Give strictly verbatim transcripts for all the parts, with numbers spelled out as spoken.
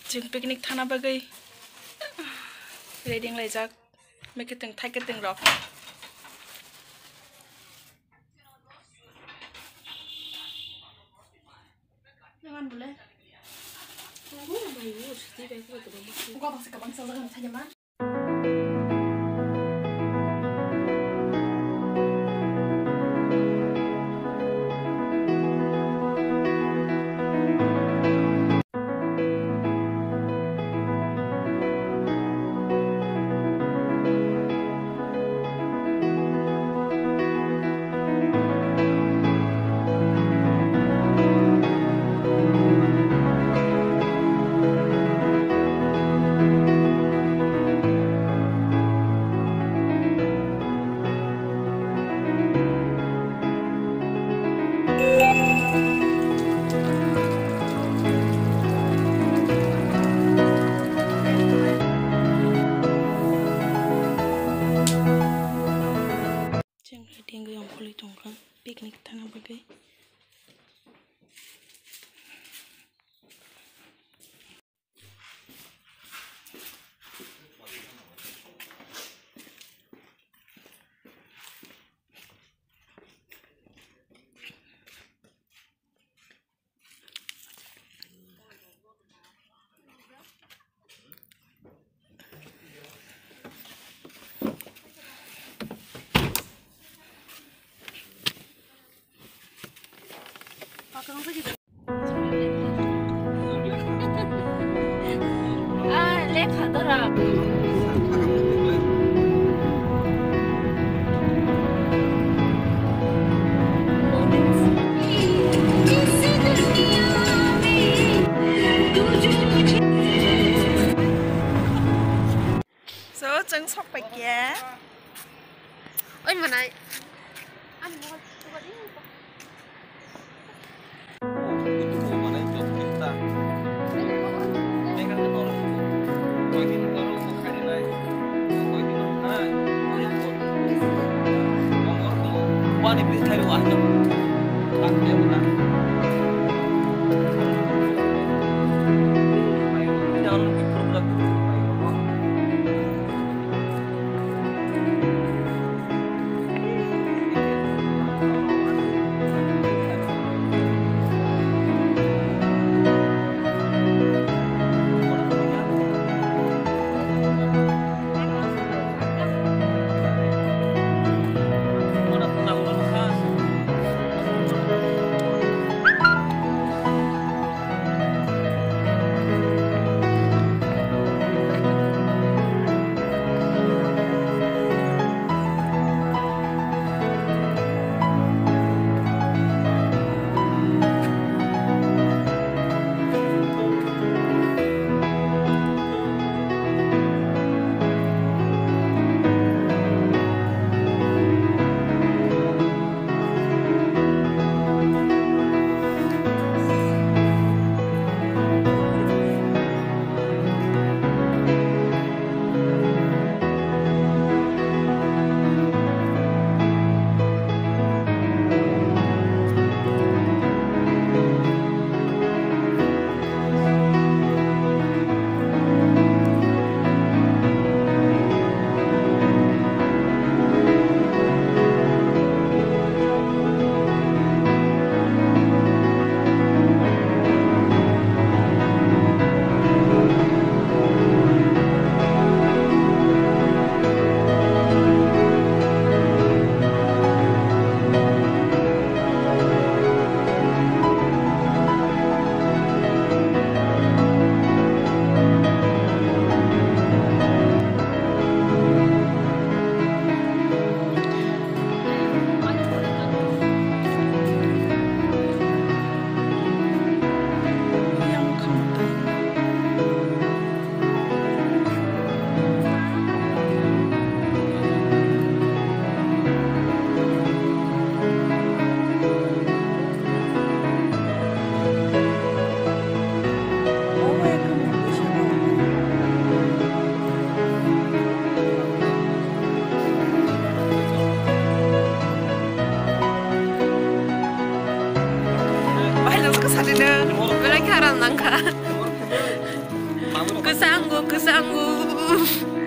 Chwng picnic thana bagwi ready wnglaijak. Meketing thaiketing rok. Chwng ready wngwi ongkhorwi tongkha picnic thana bagwi. So, chwng sok pai khe. Oi, manai. Ani mobile. Bahai nang kha sadi nang, belai kha ram nang kha. Kwsango, kwsango.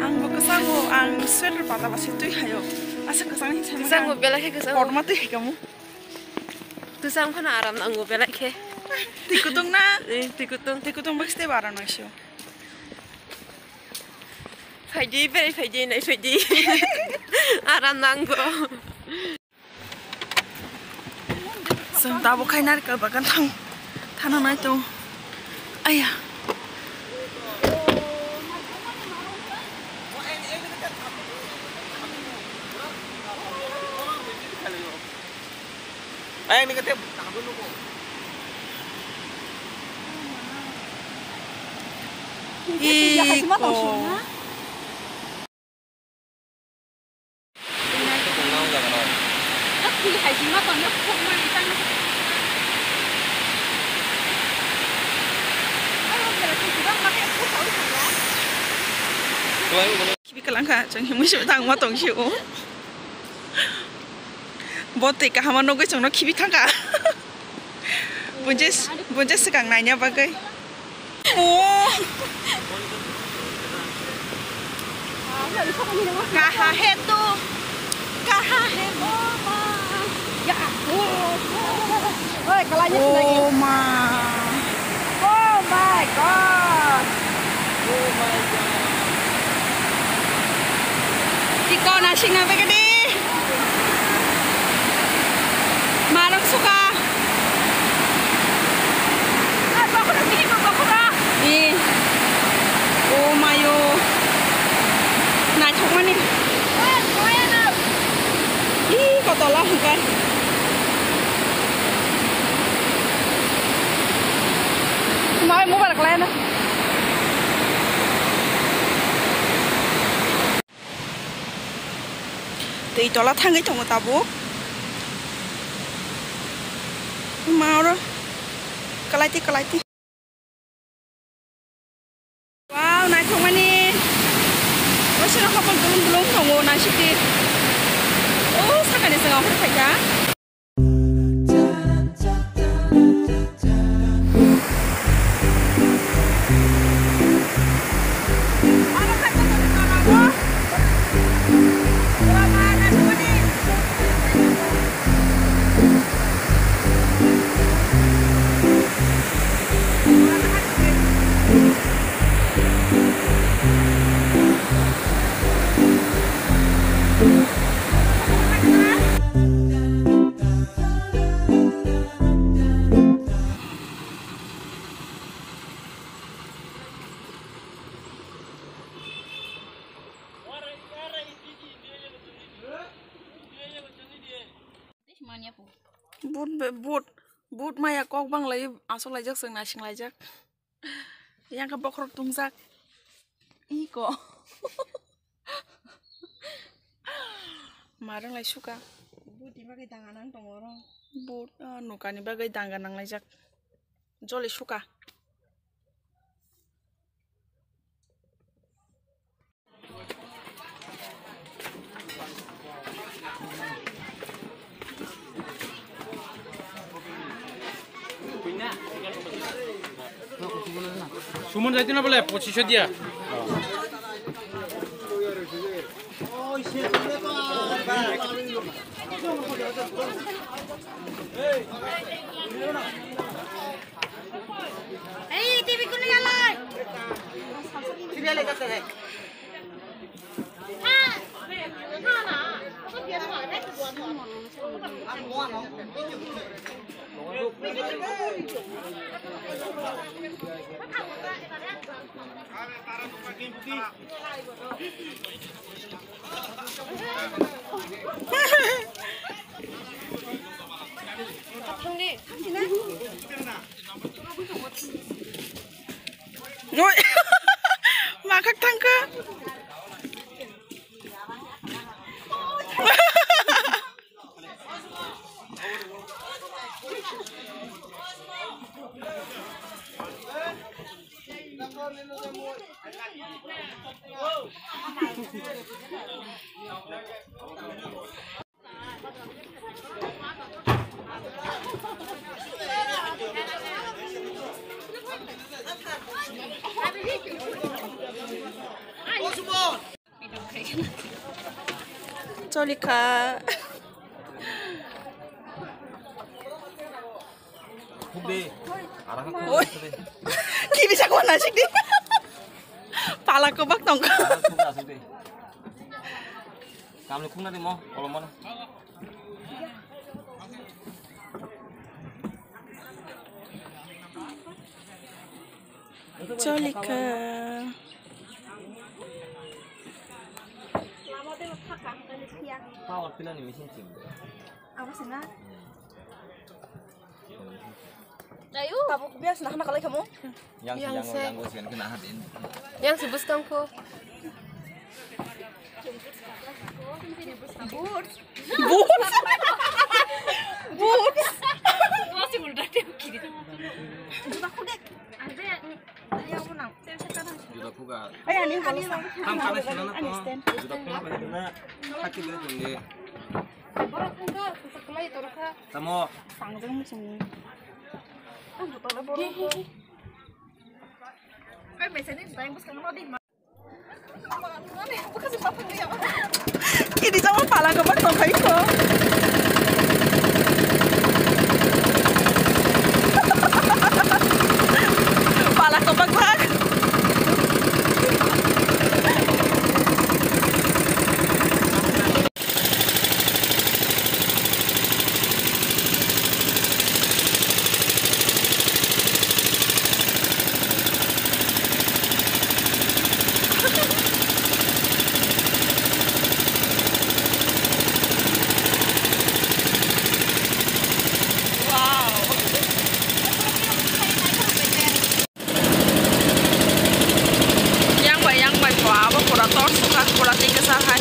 Ang bo kwsango, ang sweater pata basi twi hayo. Asa kwsang hin sai kwsango, belai khe kwsango. Korma twi hai kamu. Kwsang phano aram nango belai khe. Twi kutung na? Eh, twi kutung. Twi kutung bakste bara naisio. Phaidi, berai phaidi, nai phaidi. Aram nango. Chwng tabuk khai narikal bagan thang, thana nai tongo. Aya. Iko. Khibi kwlangkha, chwng himwi se tangma tong sio. Bo twi kahama nugwi chwngno khibi thangkha. Bunje, bunje swkang naina bagwi. Oh. Kaha he tu. Kaha he. Oh ma. Ya. Oh. Oi, kalanya. Oh ma. Oh my God. Oh my God. Iko nasing na begedi. Marang suka. Ah, bakura, bakura. Eh. Oh mayo. Naithokmani. Ih, kotola hwnkhe. Mai mobile kalai na. Twi tola thangwi tongo tabuk. Ma oro kwlaitwi kwlaitwi. Wow, naithokmani. Boisano hopol dulum dulum tongo naisiti. O sakani chwng ahor phaikha. But, but, but maya kok bang lai aswk laijak, chwng naising laijak. Yang khe bokhorok tumjak. Iko. Marwng lai suka. But ni bagwi danga nang tongo oro. But, ah, nokani bagwi danga nang laijak. Joli suka. Suman jaituna bole, pochisho diya. Ei, T V kuning alai. Oi. Makhak thangkha. Cholika. Khuk de. Arang khuk Oi. De. Ki bisa ko nasik di. Pala ko bak tong. Arang khuk nasik de. Kamle khuk na de mo, kolom mo. Cholika. Power pillar ni machine chim. Abo sana. Ayo. Tabuk bias nak nak kalai kamu. Yang si Yang yang se. Yang go sian kena hadin. Yang si bus tangko. Boots. Boots. Boots. Masih udah dia kiri. Juta kudek. Ada. Yang menang. Juta kuga. Ay, ani, ani. Tam kana sila na. Ani stand. Juta kuga na. Hati beri tungge. Borok kuga, sekelai torka. Tamo. Sangjang muchung. Ang juta borok. Ay, biasanya juta yang bus kan mau di. Ini sama pala kebak tongkai ko. Pala kebak bak. Yang bai, yang bai, bo abo pura tor suka, pura tingkasa hai.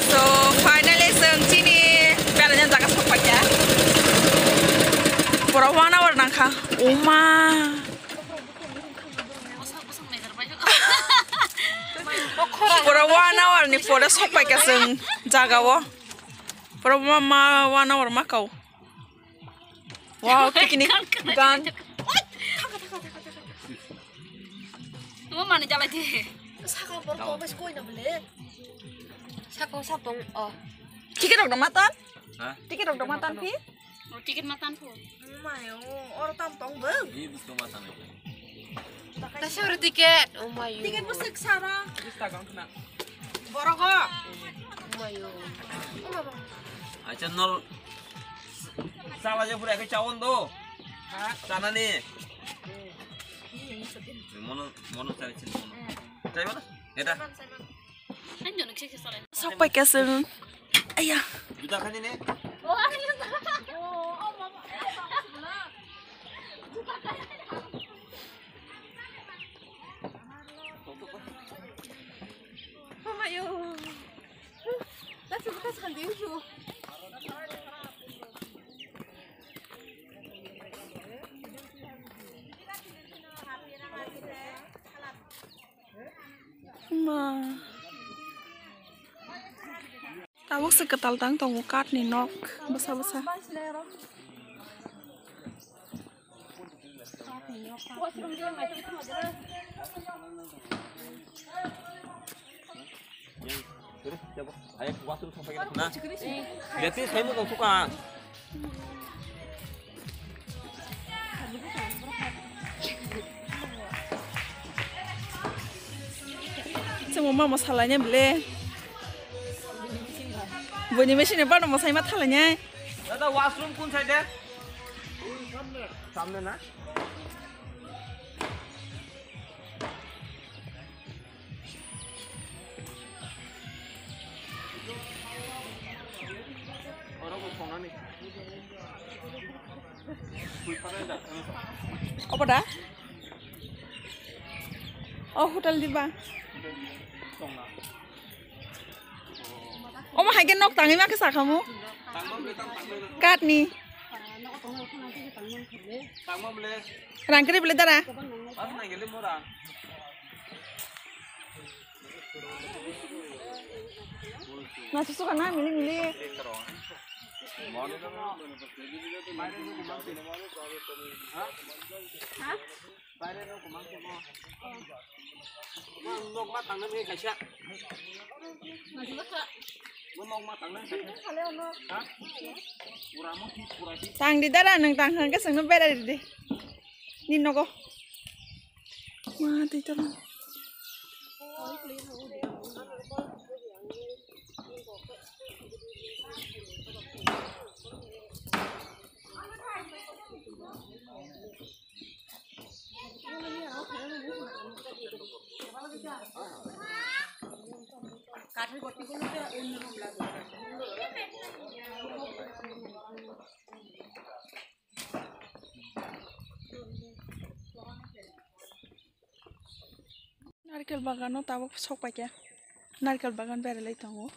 So, finally, chwng chini beraina jaga sokpaikha. Pura one hour nangkha. Oma. Pura one hour ni pore sokpaikha chwng jagao. Pura ma, ma one hour ma kau. Wow, picnic gan. Tuma mani jalai de. Saka borok ko bes koi na bele. Saka sapong, oh. Ticket rok da matan? Ha? Ticket rok da matan pi? Oh, ticket matan po. Mayo, oro tam tong bo. Ni bus tong matan. Tasya oro ticket. Oh my. Ticket bus sara. Borok ko. Oh my. Acha nol. Sala je pura ke chawon do. Chana ni. Mono, mono chari chin mono. Chai mana? Eta. Sokpaikha chwng. Aya. Juta khani ne? Mamayo. Ma. Tabuk se kwtal tang tongo, kath ni nok bwsa bwsa. Yang, tere, jabo. Ayo, washroom sampai kita. Nah. Jadi saya mau suka. Chwng mama salainai bwle. Buini machine bano mwsai ma thalainai. Dada, washroom kun side de? Samne na? Obo da? O hotel diba? Omo hai khe nok tangwi ma khe sakhamu? Katni? Rangkri bwle dara? Nasu suka na mili mili. Tang di dara, nwng tang kha khe chwngno berai rw di. Nini nogo. Ma twi tong. Narkel bagano tabuk sok paikha. Narkel bagan beralai tongo.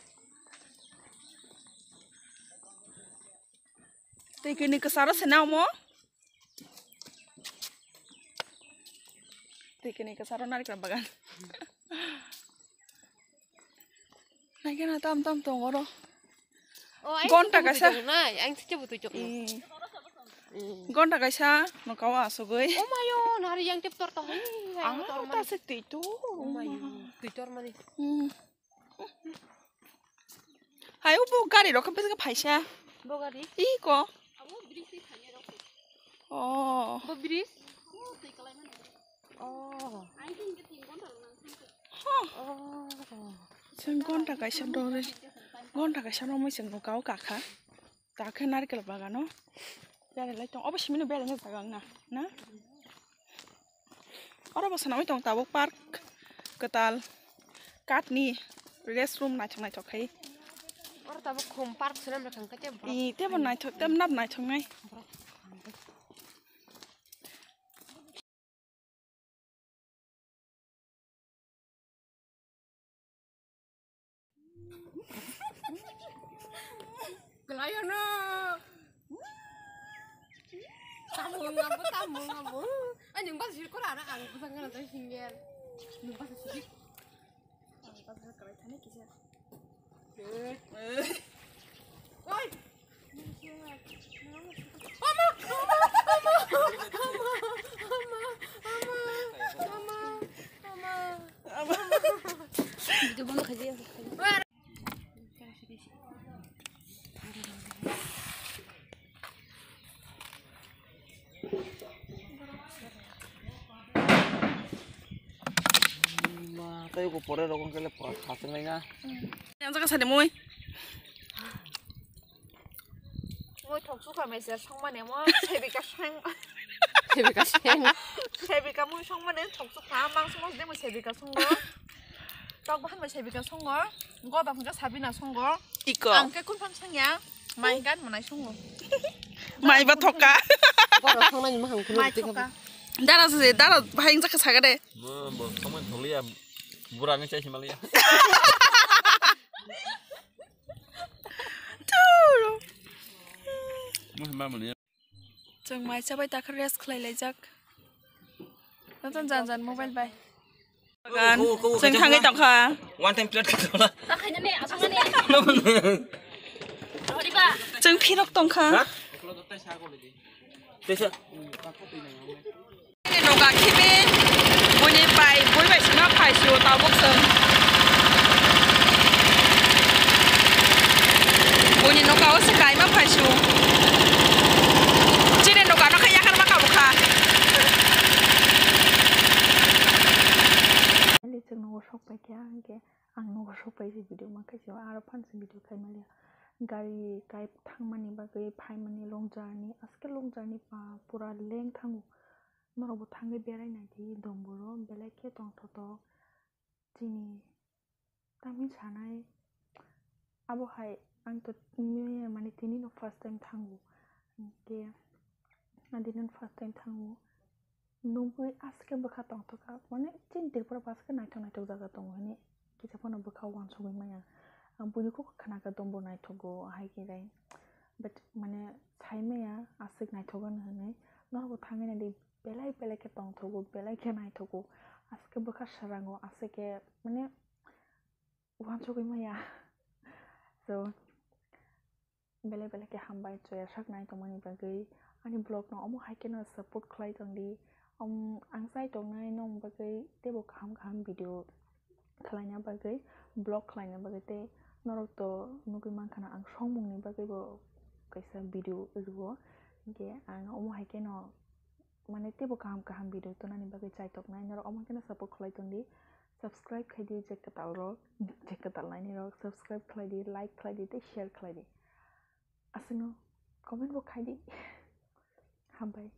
Twi kini kwcharo se na omo. Twi kini kwcharo narikra bagan. Naikhe na tam tam tongo oro. Oh, ang Gonta twi kaisa. Tongo nai, ang twi twi tongo. Eh. Mm. Gonta kaisa no kawa asugwi. Oh mayo, nari yang tip tor to hai. Ang tor ta mani. Se twi to. Oh mayo, twi tor mani. Hmm. Hai, ubo gari rok khe phaisa. Bo gari? Iko. Abo bridge ni thani rok. Oh. Bo bridge? Oh. Huh. Oh. Chwng gonta kaisa dore. Gonta kaisa romwi chwng nokao kakha. Takhe narikal bagano. Beralai tong. Obo simino beraina jaga wngna, na? Oro bo swnamwi tong tabuk park kwtal. Katni rest room naithok naithok khai. Oro tabuk khum park swnam rwkha hwnkhe tei borok. Ih, tebo naithok, tebo nab naithoknai. Kelayono. Tamo ngabo, tamo ngabo. Ani bas jil kora ara ang bas ngana tai singer. Ni bas sik. Ang bas kelai thani kisa. Eh. Oi. Tei ko pore rokong kele pora khasing lai na. Yang jaga sani moi. Moi thok sukha mese songmane mo sebika seng. Sebika seng. Sebika moi songmane thok sukha mang songmane mo sebika songo. Tok bahan mo sebika songo. Goda hwnka Sabina songo. Iko. Ang khe kunphang sangya. Mai gan manai songo. Mai ba thoka. Borok thangmani mahang kulo. Mai thoka. Dara se, dara bahai wngjakha saga de. Bo, bo, thangmani tholiya. Bura ni chai simaliya. Thuro. Mo hima mani. Chwng mai chabai takha rest khlai laijak. Natan jan jan mobile bai. Bagan, chwng thangwi tongkha. One time plate ka thola. Chwng phirok tongkha. Ha? Tesa. Noga khibi, boni bai, boi bai sima phai sio tabuk chwng. Boni noga o se kaima phai sio. Chini noga no khe yakarma kabo kha. Chwng nogo sok pai khe ang khe. Ang nogo sok pai se video ma khe se aro phan se video khai mali. Gari kai thangmani bagwi phaimani long journey, aske long journey pa pura leng thango. Norokbo thangwi berai nai di Domboro, belai khe tongthotok. Chini tamni sanai abo hai ang to mane tini no first time thango. Hinkhe ang tini no first time thango. Nugwi aske bwkha tongthokha, mane chini Tripura bo aske naithok naithok jaga tongo hwnwi kisa phano bwkha uansugwi maya. Ang buini kok khnakhe Dombor naithogo hai khe rai, but mane sai maya aswk naithok hwnwi. Norokbo thangwi naidi, belai belai khe tongthogo, belai khe naithogo, aske bwkha swrango, aswk khe mane uansugwi maya. So, Belai belai khe hambai chuya sak nai tongmani bagwi. Ani vlog no omo hai kheno support khlai tongdi. Om, ang chai tongnai nong bagwi teibo kaham kaham video khlaina bagwi, vlog khlaina bagwi, tei norok to nugwi mankha na ang songmungni bagwi bo kaisa video rwo. Hinkhe ang omo hai kheno mane teibo kaham kaham video tonani bagwi chai toknai norok omo hai kheno support khlai tongdi. Subscribe khaidi je kwtal rok, je kwtal naini rok subscribe khlaidi, like khlaidi tei share khlaidi. Aswkno comment bo khaidi. Hambai.